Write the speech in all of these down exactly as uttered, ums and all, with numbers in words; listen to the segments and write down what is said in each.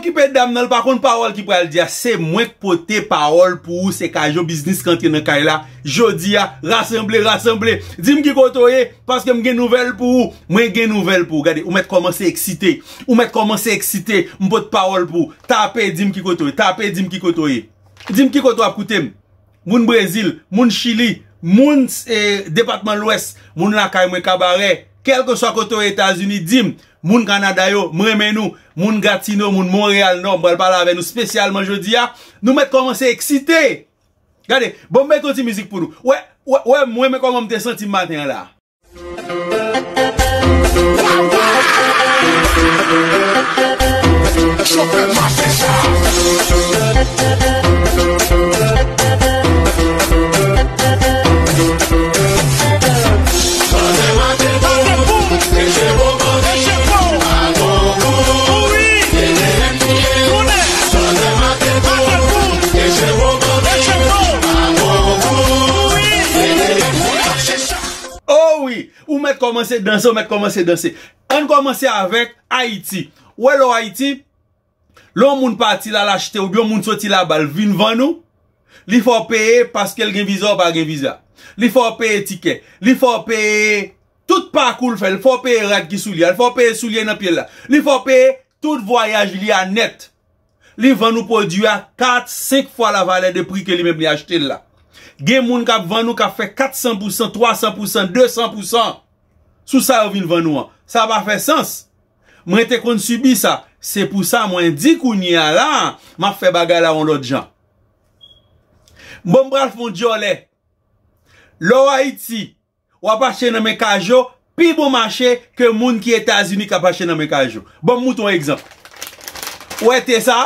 Okipe dam nan, l pa konn pawòl ki pral di a. Se mwen k pote pawòl pou ou, se Kajo Biznis k antre nan kay la. Jodi a, rasanble, rasanble. Di m ki kote w ye, paske m gen nouvèl pou ou. Mwen gen nouvèl pou ou. Gade, ou mèt kòmanse eksite. Ou mèt kòmanse eksite. M pot pawòl pou ou. Tape, di m ki kote w ye. Tape, di m ki kote w ye. Di m ki kote w ap koute m. Moun Brezil, moun Chili, moun, eh, depatman Lwès, moun lakay mwen Kabarè, kèlkeswa kote w Etazini, di m, moun Kanada yo, m renmen nou, moun Gatineau, moun Monreyal Nò, m pral pale avè nou espesyalman jodi a. Nou mèt kòmanse eksite. Gade, bon, m mete yon ti mizik pou nou. Wè, wè, wè, mwen, men kòman m te santi m maten an la. Oh wi, ou mèt kòmanse danse, ou mèt kòmanse danse. Ann kòmanse avèk Ayiti. Ou wè lè w Ayiti, lè yon moun pati la, l achte, oubyen yon moun soti laba, l vin vann ou, li fè w peye paske l gen viza, ou pa gen viza. Li fè w peye tikè. Li fè w peye tout pakou l fè. Li fè w peye rad ki sou li a. Li fè w peye soulye nan pye l la. Li fè w peye tout vwayaj li a nèt. Li vann ou pwodui a kat, senk fwa la valè de pri ke li menm li achte l la. Gen moun k ap vann ou k ap fè kat san pousan, twa san pousan, de san pousan sou sa yo vin vann ou an. Sa pa fè sans. Mwen te konn sibi sa. Se pou sa mwen di kounye a la, m ap fè bagay la yon lòt jan. Bon, m pral fè yon djòlè. Lè w Ayiti, w ap achte nan men Kajo, pi bon mache ke moun ki Etazini k ap achte nan men Kajo. Ban m montre w yon egzanp. Ou wè te sa?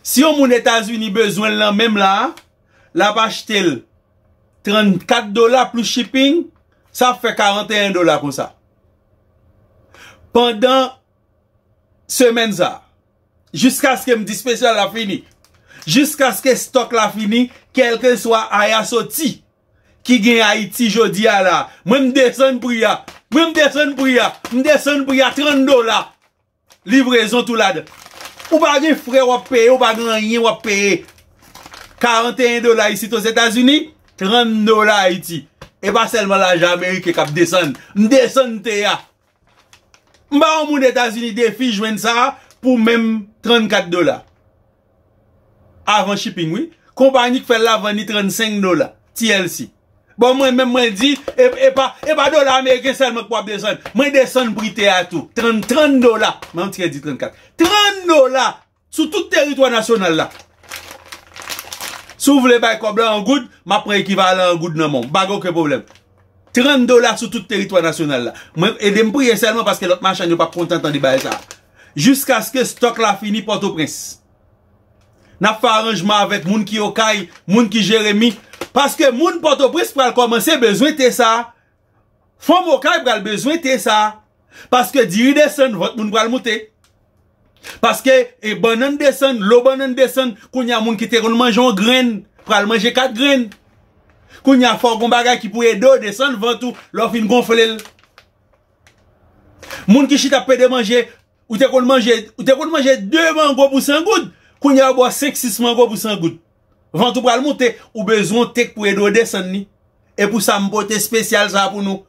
Si yon moun Etazini bezwen l nan men m la, l ap achte l trannkat dola plis shipping, sa ap fè karanteyen dola konsa. Pandan semèn sa, jiskaske m di espesyal la fini, jiskaske stòk la fini, kèlkeswa aya soti ki gen Ayiti jodi a la, mwen m desann pri a, mwen m desann pri a, m desann pri a trant dola. Livrezon tou ladan. Ou pa gen frè w ap peye, ou pa gen anyen w ap peye. Karanteyen dola isit Ozetazini, trant dola Ayiti. E pa sèlman lajan ameriken k ap desann. M desann te a. M ba yon moun Etazini defi jwenn sa pou menm trannkat dola. Avan shipping, wi. Konpayi k fè l la vann li trannsenk dola, T L C. Bon, mwen menm, mwen di, e, e pa, e pa dola ameriken sèlman k pou ap desann. Mwen desann pri te a tou. Trant, trant dola. Mwen ti di trannkat. Trant dola sou tout teritwa nasyonal la. Si w vle bay kòb la an goud, m ap pran ekivalan an goud nan men w. M pa gen okenn pwoblèm. Trant dola sou tout teritwa nasyonal la. Mwen, ede m priye sèlman paske lòt machann yo p ap kontan tande bagay sa. Jiskaske stòk la fini Pòtoprens. N ap fè aranjman avèk moun ki Okay, moun ki Jeremi. Paske moun Pòtoprens pral kòmanse bezwen te sa. Fanm Okay pral bezwen te sa. Paske diri desann, vant moun pral moute. Paske, e, bannann desann, lo bannann desann, kounye a moun ki te konn manje yon grenn, pral manje kat grenn. Kounye a fò w gon bagay ki pou ede w desann vant ou lè w fin gonfle l. Moun ki chita ap pede manje, ou te konn manje, ou te konn manje de mango pou san goud. Kounye a yo ba w senk, sis mango pou san goud. Vant ou pral moute, ou bezwen yon te k pou ede w desann li. E pou sa m pote espesyal sa pou nou.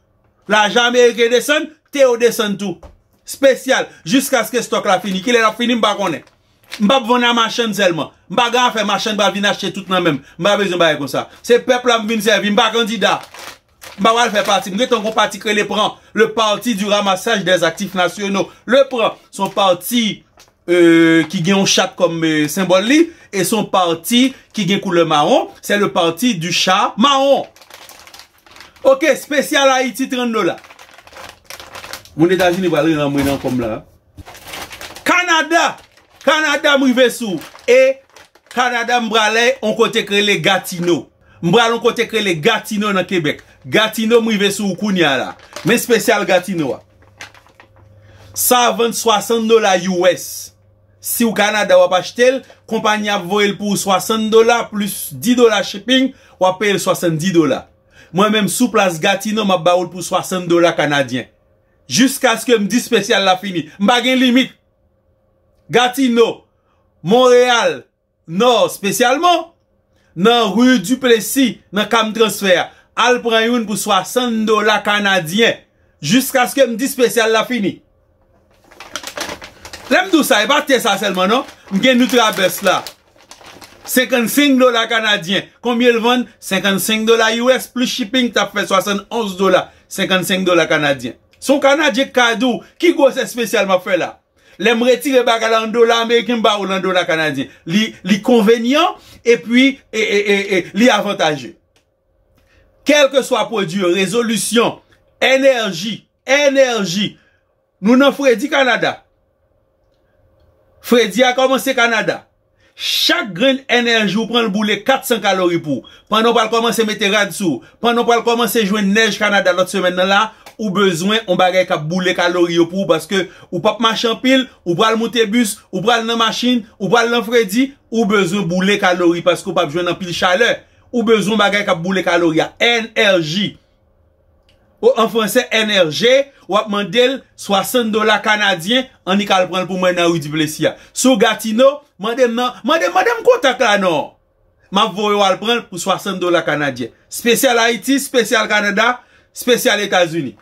Lajan ameriken desann, te yo desann tou. Espesyal, jiskaske stòk la fini. Kilè l ap fini, m pa konnen. M p ap vann a machann sèlman. M pa gen afè machann pral vin achte tout nan men m. M pa bezwen bagay konsa. Se pèp la m vin sèvi, m pa kandida. M pa pral fè pati. M gentan gon pati k rele pran, le Parti du Ramassage des Actifs Nationaux. Le pran, se yon pati, euh, ki gen yon chat kòm, euh, senbòl li, e se yon pati ki gen koulè mawon, c'est le parti du chat marron. Ok, espesyal Ayiti, trant dola. Moun Etazini pral ri nan mwen nan kòm la. Kanada! Kanada, m rive sou ou. E Kanada, m prale yon kote k rele Gatineau. M prale yon kote k rele Gatineau nan Kebèk. Gatineau, m rive sou ou kounye a la. Men espesyal Gatineau a. Sa vann swasant dola U S. Si w Kanada, w ap achte l, konpayi ap voye l pou ou swasant dola plis dis dola shipping, w ap peye l swasanndis dola. Mwen menm, sou plas Gatineau, m ap ba ou l pou swasant dola kanadyen. Jiskaske m di espesyal la fini. M pa gen limit. Gatineau, Montréal Nord spécialement, nan rue Duplessis, nan kam transfè a. Al pran youn pou swasant dola kanadyen, jiskaske m di spesyal la fini. Lè m di w sa, e pa tè sa sèlman non. M gen Nutrabust la. Senkannsenk dola kanadyen. Konbyen l vann? Senkannsenk dola U S plis shipping, t ap fè swasannonz dola. Senkannsenk dola kanadyen. Se yon kanadyen k ka di w ki gwosè spesyal m ap fè la. Lè m retire bagay la an dola ameriken, m ba ou l an dola kanadyen. Li, li konvenyan, epi, e, e, e, e, li avantaje. Kèlkeswa pwodui yo, rezolisyon, enèji, enèji. Nou nan fredi Kanada. Fredi a kòmanse Kanada. Chak grenn enèji ou pran l boule kat san kalori pou ou. Pandan w pral kòmanse mete rad sou ou, pandan w pral kòmanse jwenn nèj Kanada lòt semèn nan la, ou bezwen yon bagay k ap boule kalori yo pou ou, paske ou p ap mache anpil, ou pral moute bis, ou pral nan machin, ou pral nan fredi, ou bezwen boule kalori paske ou p ap jwenn anpil chalè. Ou bezwen yon bagay k ap boule kalori a, enèji. O, an fransè, N R G, w ap mande l swasant dola kanadyen, annik al pran l pou mwen nan ri Diplesi a. Si w Gatineau, mande m nan, mande, mande m kontak la non. M ap voye w al pran l pou swasant dola kanadyen. Spesyal Ayiti, spesyal Kanada, spesyal Etazini.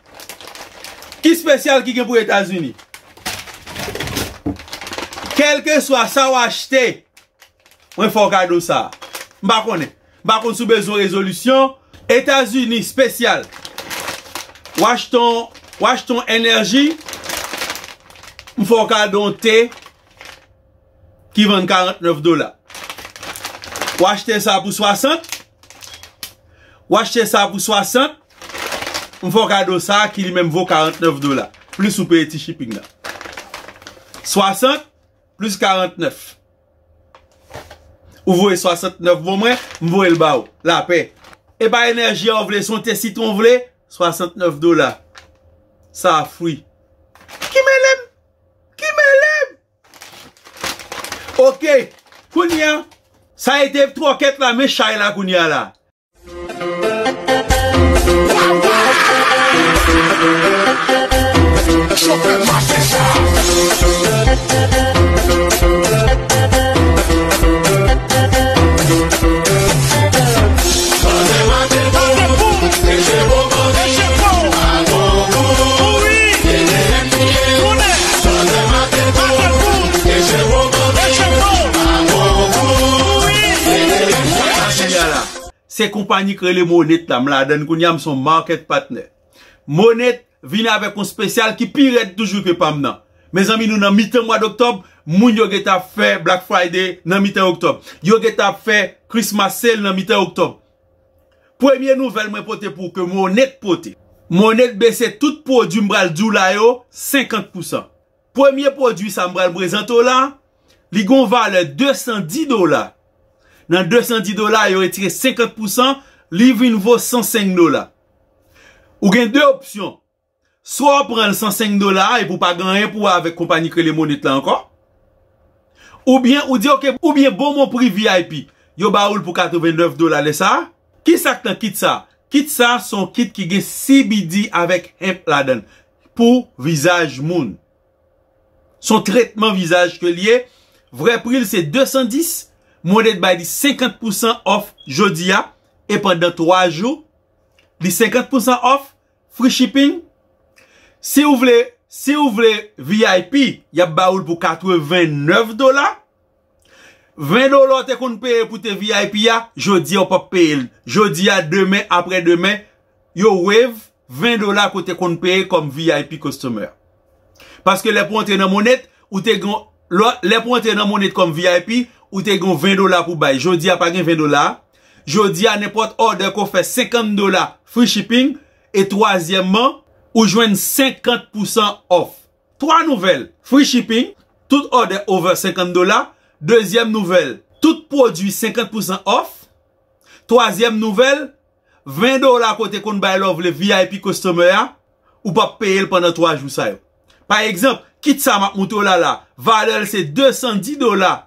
Ki spesyal ki gen pou Etazini? Kèlkeswa sa w achte, mwen fè w kado sa. M pa konnen. M pa konn si w bezwen rezolisyon. Etazini, spesyal. W achte yon, w achte yon enèji. M fè w kado yon te ki vann karantnèf dola. W achte sa pou swasant. W achte sa pou swasant. M fè w kado sa ki li menm vo karantnèf dola. Plis ou peye ti shipping nan. Swasant plis karantnèf. Ou voye swasantnèf bon mwen, m voye l ba ou. Lapè. E pa enèji a w vle, se yon te sitwon w vle, swasantnèf dola. Sa fri. Ki mele m? Ki mele m? Oke. Kounye a, sa e te twòkèt la, men chay la kounye a la. Se konpayi k rele Monet la, m ladann kounye a, m se yon market partner. Monet vin avèk yon spesyal ki pi rèd toujou ke pa m nan. Mezanmi, nou nan mitan mwa doktòb, moun yo gentan ap fè Black Friday nan mitan oktòb. Yo gentan ap fè Christmas sale nan mitan oktòb. Premye nouvèl mwen pote pou ou ke Monet pote. Monet bese tout pwodui m pral di w la yo senkant pousan. Premye pwodui sa m pral prezante w la, li gen yon valè de san di dola. Nan de san di dola, yo retire senkant pousan, li vin vo san senk dola. Ou gen de opsyon. Swa w pran l san senk dola a epi w pa gen anyen pou wè avèk konpayi k rele Monet la ankò. Oubyen ou di, oke, oubyen bon, bon pri V I P. Yo ba ou l pou katrevennnèf dola lè sa a. Kisa k nan kit sa a? Kit sa a se yon kit ki gen C B D avèk hemp ladan l pou vizaj moun. Se yon tretman vizaj ke l ye. Vrè pri l se de san dis. Monet bay li senkant pousan off jodi a. E pandan twa jou, li senkant pousan off, free shipping. Si w vle, si w vle V I P, y ap ba ou l pou katrevennnèf dola. Ven dola w te konn peye pou te V I P a, jodi a w p ap peye l. Jodi a, demen, aprè demen, yo waive ven dola ke w te konn peye kòm V I P customer. Paske lè pou antre nan Monet, ou te gen, lè, lè pou antre nan Monet kòm V I P, ou te gen ven dola pou bay. Jodi a pa gen ven dola. Jodi a, nenpòt order ke w fè senkant dola free shipping. E twazyèmman, ou jwenn senkant pousan off. Twa nouvèl, free shipping, tout order over senkant dola. Dezyèm nouvèl, tout pwodui senkant pousan off. Twazyèm nouvèl, ven dola ke w te konn bay lè w vle V I P customer a, ou p ap peye l pandan twa jou sa yo. Pa egzanp, kit sa m ap montre w la la, valè l se de san di dola.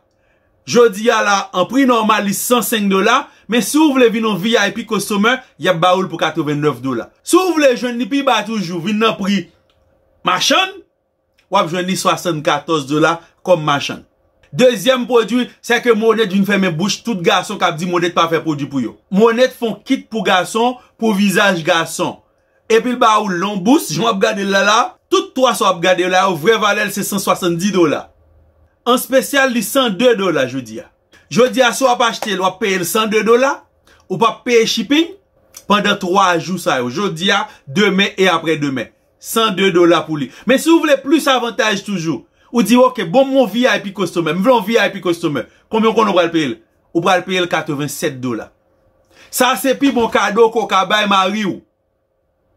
Jodi a la, an pri nòmal, li san senk dola, men si w vle vin yon V I P customer, y ap ba ou l pou katrevennnèf dola. Si w vle jwenn li pi ba toujou, vin nan pri machann, w ap jwenn li swasannkatòz dola, kòm machann. Dezyèm pwodui, se ke Monet vin fèmen bouch tout gason k ap di Monet pa fè pwodui pou yo. Monet fè yon kit pou gason, pou vizaj gason. Epi l ba ou l nan bous, jan w ap gade l la la, tout twa sa w ap gade yo la, yo vrè valè l se san swasanndis dola. An espesyal, li san de dola jodi a. Jodi a, si w ap achte l, w ap peye l san de dola, ou p ap peye shipping pandan twa jou sa yo. Jodi a, demen e aprè demen. San de dola pou li. Men si w vle plis avantaj toujou, ou di, "Ok, bon, m yon V I P customer, m vle yon V I P customer." Konbyen w konnen w pral peye l? Ou pral peye l katrevennsèt dola. Sa se pi bon kado ke w ka bay mari w.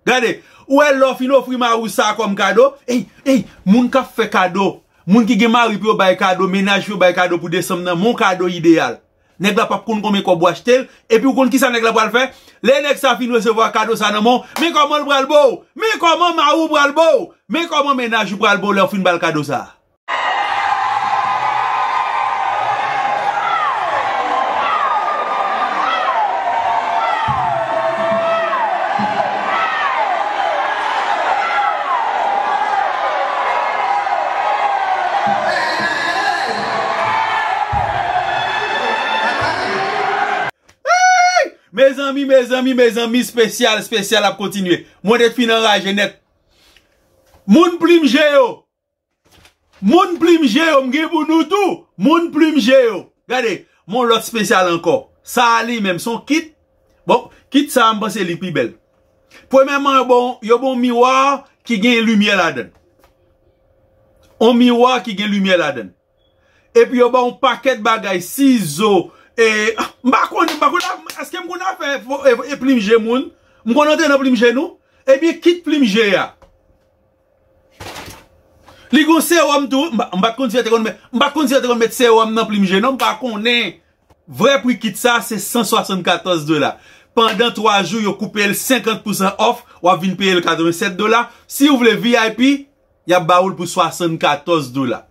Gade, ou wè lè w fin ofri mari w sa kòm kado, ey, ey, moun k ap fè kado, moun ki gen mari pou yo bay kado, mennaj pou yo bay kado pou desanm nan, men yon kado ideyal. Nèg la p ap konn konbyen kòb ou achte l, epi ou konn kisa nèg la pral fè? Lè nèg sa fin resevwa kado sa nan men w, men kòman l pral ba w, men kòman mari w pral ba w, men kòman mennaj ou pral ba w lè w fin ba l kado sa. Mezanmi, mezanmi, mezanmi, espesyal, espesyal ap kontinye. Mwen te fin anraje nèt. Moun Plim G yo. Moun Plim G yo, m gen pou nou tou. Moun Plim G yo. Gade, m gen yon lòt espesyal ankò. Sa a li menm, se yon kit. Bon, kit sa a, m panse li pi bèl. Premyèman, yo ba w, yo ba w yon miwa ki gen limyè ladan l. Yon miwa ki gen limyè ladan l. Epi yo ba w yon pakèt bagay, sizo, e, m pa konnen, m pa konnen, èske m konn afè fo-, e, e plim je moun? M konn antre nan plim je nou? Ebyen, kit plim je a. Li gon sewòm tou, m pa, m pa t konn si yo te konn met, m pa t konn si yo te konn met sewòm nan plim je non, m pa konnen. Vrè pri kit sa se san swasannkatòz dola. Pandan twa jou, yo koupe l senkant pousan off, w ap vin peye l katrevennsèt dola. Si w vle V I P, y ap ba ou l pou swasannkatòz dola.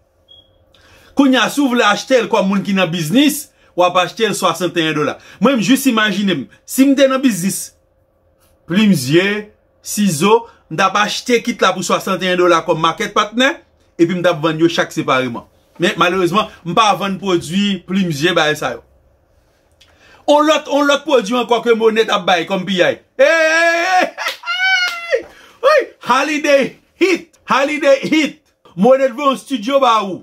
Kounye a, si w vle achte l kòm moun ki nan biznis, w ap achte l swasanteyen dola. Mwen, m jis imajine m, si m te nan biznis, plim zye, sizo, m t ap achte kit la pou swasanteyen dola kòm market partner, epi m t ap vann yo chak separeman. Men, malerezman, m pa vann pwodui plim zye bagay sa yo. On lòt, on lòt pwodui ankò ke Monet ap bay kòm piyay. Hey! Hey! Holiday Heat! Holiday Heat! Monet voye yon studio ba ou.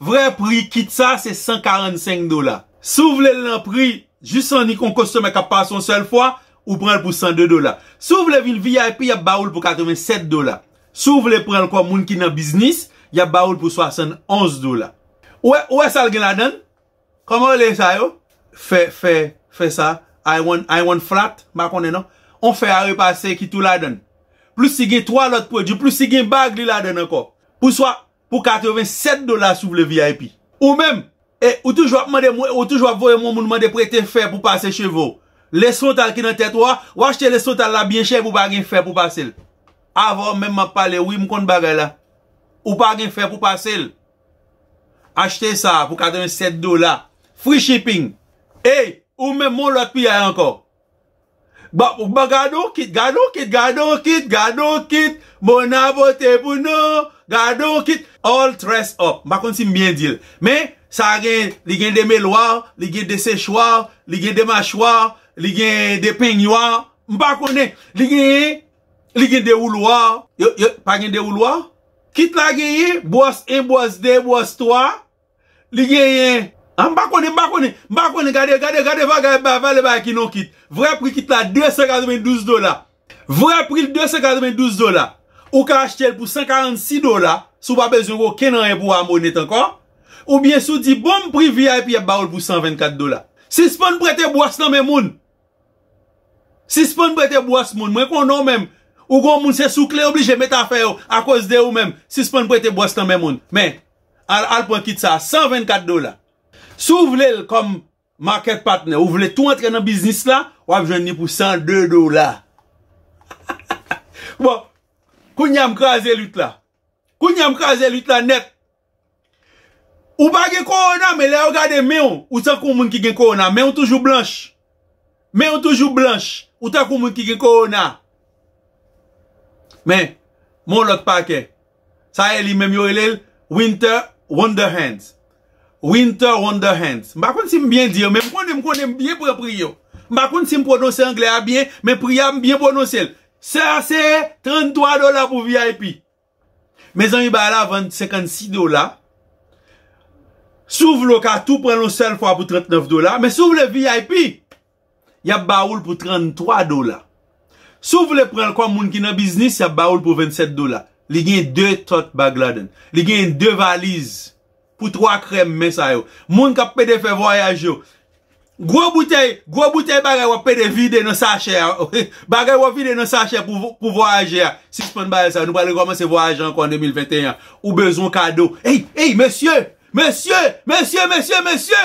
Vrè pri kit sa se san karannsenk dola. Si w vle l nan pri, jis annik yon kòstòmè k ap pase yon sèl fwa, ou pran l pou san de dola. Si w vle vin V I P, y ap ba ou l pou katrevennsèt dola. Si w vle pran l kòm moun ki nan biznis, y ap ba ou l pou swasannonz dola. Ou wè, ou wè sa l gen ladan l? Kòman yo rele sa yo? Fè, fè, fè sa. I want, I want flat, m pa konnen non. On fè a repase ki tou ladan l. Plis li gen twa lòt pwodui, plis li gen bag li ladan l ankò. Pou swa, pou katrevennsèt dola si w vle V I P. Ou menm, e, ou toujou ap mande mwen, ou toujou ap voye mwen moun mande prete fè pou pase cheve w. Lesontal ki nan tèt ou a, w achte lesontal la byen chè epi w pa gen fè pou pase l. Avè w menm m ap pale, wi, m konn bagay la. Ou pa gen fè pou pase l. Achte sa pou katrevennsèt dola. Free shipping. Ey, ou menm, yon lòt piyay ankò. Ba, ba, gade yon kit, gade yon kit, gade yon kit, gade yon kit. Mona pote pou nou. Gade yon kit. All dress up. M pa konn si m byen di l. Men, sa gen, li gen de melwa, li gen de sechwa, li gen de machwa, li gen de pennywa. M pa konnen. Li genyen, li gen de woulwa. Yo, yo, pa gen de woulwa? Kit la genyen, bwòs en, bwòs de, bwòs twa. Li genyen, ah, m pa konnen, m pa konnen, m pa konnen, gade, gade, gade bagay, ba, vale bagay ki non kit. Vrè pri kit la, de san katrevendouz dola. Vrè pri l, de san katrevendouz dola. Ou ka achte l pou san karannsis dola, si w pa bezwen okenn anyen pou w a Monet ankò. Oubyen si w di, bon, m pri V I P, y ap ba ou l pou san vennkat dola. Sispann prete bwòs nan men moun. Sispann prete bwòs moun. Mwen konnen w menm. Ou gon moun se sou kle oblije met afè yo akoz de ou menm. Sispann prete bwòs nan men moun. Men, al, al pran kit sa a, san vennkat dola. Si w vle l kòm market partner, ou vle tou antre nan biznis la, w ap jwenn li pou san de dola. Bon, kounye a m kraze lit la. Kounye a m kraze lit la nèt. Ou pa gen kowona, men lè yo gade men w, ou tankou moun ki gen kowona. Men w toujou blanch. Men w toujou blanch. Ou tankou moun ki gen kowona. Men, men yon lòt pakè. Sa e li menm yo rele l Winter Wonderhands. Winter Wonderhands. M pa konn si m byen di yo, men m konnen, m konnen m byen pran pri yo. M pa konn si m pwononse anglè a byen, men pri a m byen pwononse l. Sa se tranntwa dola pou V I P. Mezanmi, bagay la vann senkannsis dola. Si w vle, w ka tou pran l yon sèl fwa pou trannèf dola. Men si w vle V I P, y ap ba ou l pou tranntwa dola. Si w vle pran l kòm moun ki nan biznis, y ap ba ou l pou vennsèt dola. Li gen de tote bag ladan l. Li gen de valiz pou twa krèm men sa yo. Moun k ap pede fè vwayaj yo. Gwo boutèy, gwo boutèy bagay w ap pede vide nan sachè a. Bagay w ap vide nan sachè pou, pou vwayaje a. Sispann bagay sa yo. Nou pral rekòmanse vwayaje ankò an de mil venteyen. Ou bezwen kado. Ey, ey, mesye! Mesye! Mesye, mesye, mesye!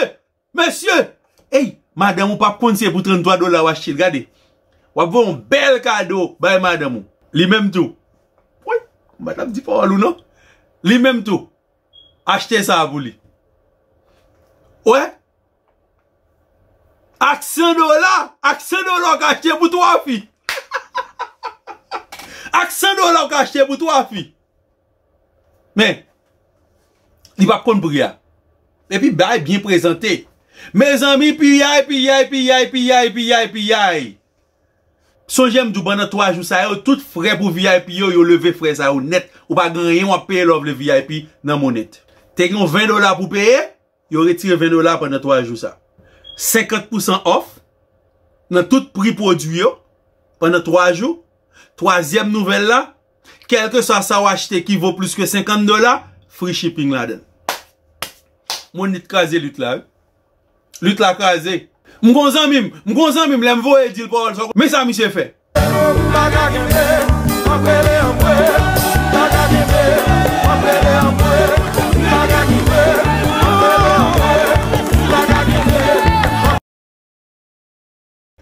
Mesye! Ey, madanm ou p ap konn si e pou tranntwa dola w achte l, gade. W ap voye yon bèl kado bay madanm ou. Li menm tou. Wi, m pa t ap di pawòl ou non. Li menm tou. Achte sa pou li. Wè? Ak san dola, ak san dola w ka achte pou twa fi. Ak san dola w ka achte pou twa fi. Men, li p ap konn pri a. Epi bay byen prezante. Mezanmi, piyay, piyay, piyay, piyay, piyay, piyay. Sonje m di w pandan twa jou sa yo, tout frè pou V I P yo, yo leve frè sa yo nèt. Ou pa gen anyen w ap peye lè w vle V I P nan Monet. Te gen yon ven dola pou peye, yo retire ven dola pandan twa jou sa. Senkant pousan off nan tout pri pwodui yo pandan twa jou. Twazyèm nouvèl la, kèlkeswa sa w achte ki vo plis ke senkant dola, free shipping ladan l. Monet kraze lit la, wi. Lit la kraze. M gon zanmi m, m gon zanmi m, lè m voye di l pawòl sa, men sa misye fè.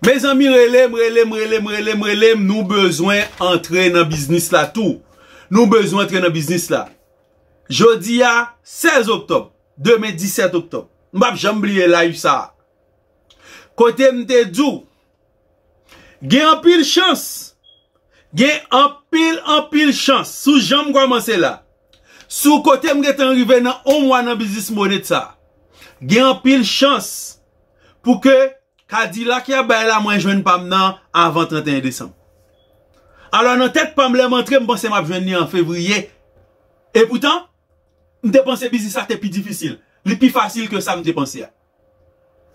Mezanmi, rele m, rele m, rele m, rele m, rele m, nou bezwen antre nan biznis la tou. Nou bezwen antre nan biznis la. Jodi a, sèz oktòb, demen disèt oktòb. M p ap janm bliye live sa a. Kote m te di w, gen anpil chans, gen anpil, anpil chans, sou jan m kòmanse la, sou kote m gentan rive nan yon mwa nan biznis Monet sa, gen anpil chans pou ke Kadilak y ap bay la, mwen jwenn pa m nan avan trannteyen desanm. Alò, nan tèt pa m, lè m antre, m panse m ap jwenn li an fevriye. Epoutan, m te panse biznis la te pi difisil. Li pi fasil ke sa m te panse a.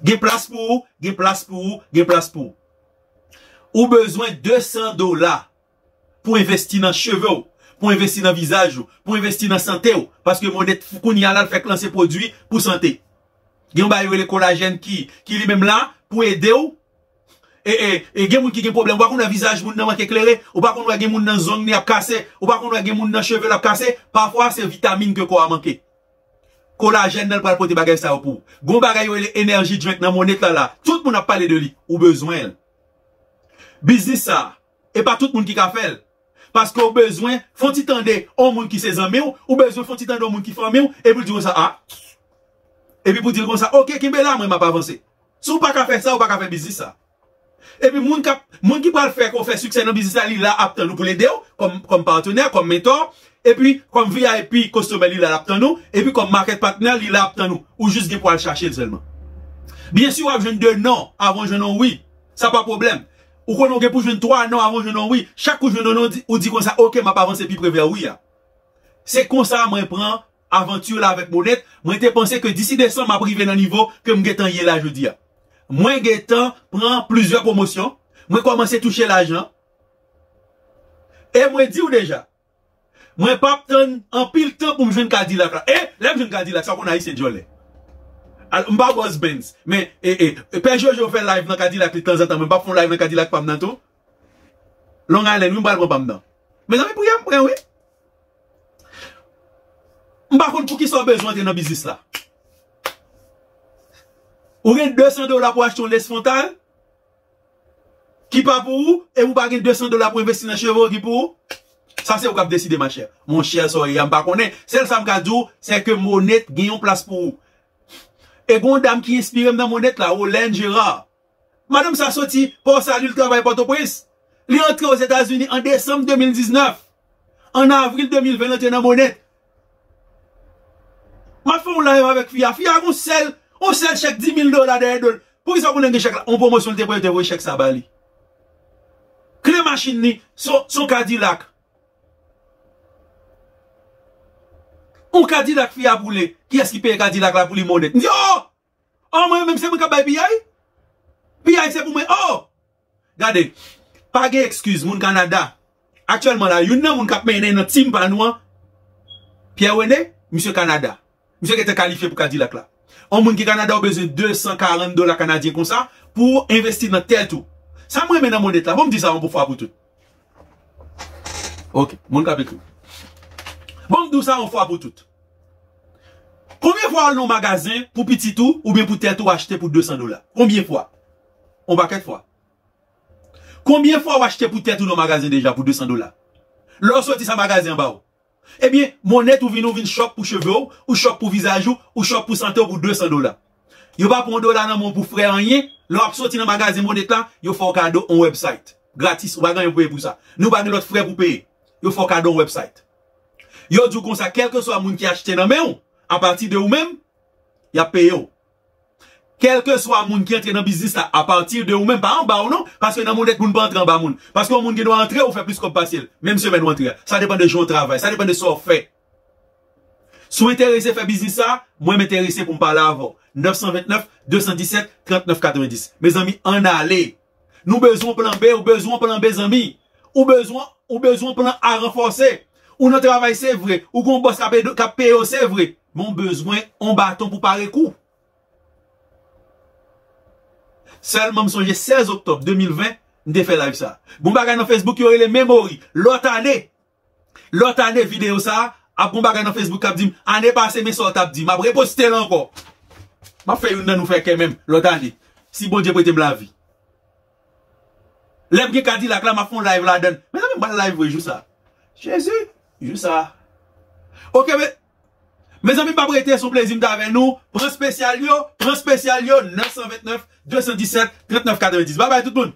Gen plas pou ou, gen plas pou ou, gen plas pou ou. Ou bezwen de san dola pou envesti nan cheve w, pou envesti nan vizaj ou, pou envesti nan sante w. Paske Monet kounye a la, l fèk lanse pwodui pou sante. Gen yon bagay yo rele kolajèn ki, ki li menm la pou ede w. E, e, e gen moun ki gen pwoblèm. Ou pa konn wè vizaj moun nan manke klere. Ou pa konn wè gen moun nan zong li ap kase. Ou pa konn wè gen moun nan cheve l ap kase. Pafwa, se vitamin ke kò a manke. Kolajèn nan pral pote bagay sa yo pou ou. Gon bagay yo rele energy drink nan Monet la la. Tout moun ap pale de li. Ou bezwen l. Biznis sa, e pa tout moun ki ka fè l. Paske ou bezwen fon ti tande yon moun ki se zanmi w, ou bezwen fon ti tande yon moun ki fanmi w, epi l di konsa, a. Epi pou di l konsa, oke, kenbe la, mwen m ap avanse. Si w pa ka fè sa, ou pa ka fè biznis sa. Epi moun k ap, moun ki pral fè ke w fè siksè nan biznis la, li la ap tann ou pou l ede w, kòm, kòm patnè, kòm mentò, epi kòm V I P customer, li la ap tann ou, epi kòm market partner, li la ap tann ou. Ou jis gen pou al chache l sèlman. Byen si w ap jwenn de non avan w jwenn yon wi. Sa pa pwoblèm. Ou konnen w gen pou jwenn twa non avan w jwenn yon wi. Chak kou w jwenn yon non, ou di, ou di konsa, oke, m ap avanse pi pre vè wi a. Se konsa mwen pran avanti la avèk Monet. Mwen te panse ke disi desanm m ap rive nan nivo ke m gentan ye la jodi a. Mwen gentan pran plizyè pwomosyon. Mwen kòmanse touche lajan. E mwen di w deja, mwen p ap tann anpil tan pou m jwenn Kadilak la. E lè m jwenn Kadilak, sa w konn Ayisyen djòlè. Al, m pa bòs Benz, men, e, e, e, Pè Jojo fè live nan Kadilak li tanzantan, mwen p ap fè yon live nan Kadilak pa m nan tou. Long Island, wi, m pral pran pa m nan. Mezanmi, pri a m pran, wi. M pa konn poukisa w bezwen antre nan biznis la. Ou gen de san dola pou achte yon lace frontal ki pa pou ou, e ou pa gen de san dola pou envesti nan cheve w ki pou ou. Sa se ou k ap deside, machè. Monchè, sa w ye a, m pa konnen. Sèl sa m ka di w, se ke Monet gen yon plas pou ou. E gen yon dam ki enspire m nan Monet la, Rolène Gérard. Madanm sa soti Pòsalye, l travay Pòtoprens. Li antre Ozetazini an desanm de mil diznèf. An avril de mil ven, l antre nan Monet. M ap fè yon live avèk fi a. Fi a gon sèl, yon sèl chèk dis mil dola dèyè do l. Poukisa w konnen gen chèk la? Yon pwomosyon li te pran, yo te voye chèk sa ba li. Kle machin li, se yon, se yon Cadillac. Yon Cadillac fi a boule. Kiyès ki peye Cadillac la pou li, Monet? M di, oh! Oh, mwen menm se mwen k ap bay piyay? Piyay se pou mwen. Oh! Gade, pa gen ekskiz, moun Kanada. Aktyèlman la, youn nan moun k ap mennen nan tim pa nou an, Pierre René, misye Kanada. Misye gentan kalifye pou Cadillac la. Yon moun ki Kanada, ou bezwen de san karant dola kanadyen konsa pou w envesti nan tèt ou. Sa m renmen nan Monet la, bon m di sa yon fwa pou tout. Ok, moun k ap ekri. Bon m di w sa yon fwa pou tout. Konbyen fwa w al nan yon magazen pou pitit ou oubyen pou tèt ou achte pou de san dola? Konbyen fwa? Yon pakèt fwa. Konbyen fwa w achte pou tèt ou nan magazen deja pou de san dola? Lè w soti sa magazen an ba w. Ebyen, Monet ou vin, ou vin chòp pou cheve w, ou chòp pou vizaj ou, ou chòp pou sante w pou de san dola. Yo pa pran yon dola nan men w pou frè anyen, lè w ap soti nan magazen Monet la, yo fè w kado yon website. Gratis, ou pa gen anyen pou peye pou sa. Nou pa gen lòt frè pou peye. Yo fè w kado yon website. Yo di w konsa, kèlkeswa moun ki achte nan men w, apati de ou menm, y ap peye w. Kèlkeswa moun ki antre nan biznis la, apati de ou menm, pa anba w non, paske nan Monet moun pa antre anba moun. Paske yon moun gen dwa antre, ou fè plis kòb pase l. Menm semèn ou antre a. Sa depann de jan w travay, sa depann de sa w fè. Si w enterese fè biznis sa, mwen m enterese pou m pale avè w. Nèf san vennèf, de san disèt, trannèf katrevendis. Mezanmi, ann ale. Nou bezwen plan B, ou bezwen plan B, zanmi. Ou bezwen, ou bezwen plan A ranfòse. Ou nan travay, se vre. Ou gon bòs k ap ede, k ap peye w, se vre. Men w bezwen yon baton pou pare kou. Sèlman m sonje sèz oktòb de mil ven, m te fè live sa. Gon bagay nan Facebook yo rele memory. Lòt ane, lòt ane videyo sa a, ap gon bagay nan Facebook k ap di m, ane pase men sa w t ap di. M ap reposte l ankò. M ap fè youn nan nou fè kè menm lòt ane. Si Bondye prete m lavi. Lè m gen Cadillac la, m ap fè yon live ladann. Mezanmi, m pral live vre jou sa. Jezi, jou sa. Ok, men, mezanmi, m p ap rete, se yon plezi m t avè nou. Pran espesyal yo, pran espesyal yo, nèf san vennèf, de san disèt, trannèf katrevendis. Babay tout moun.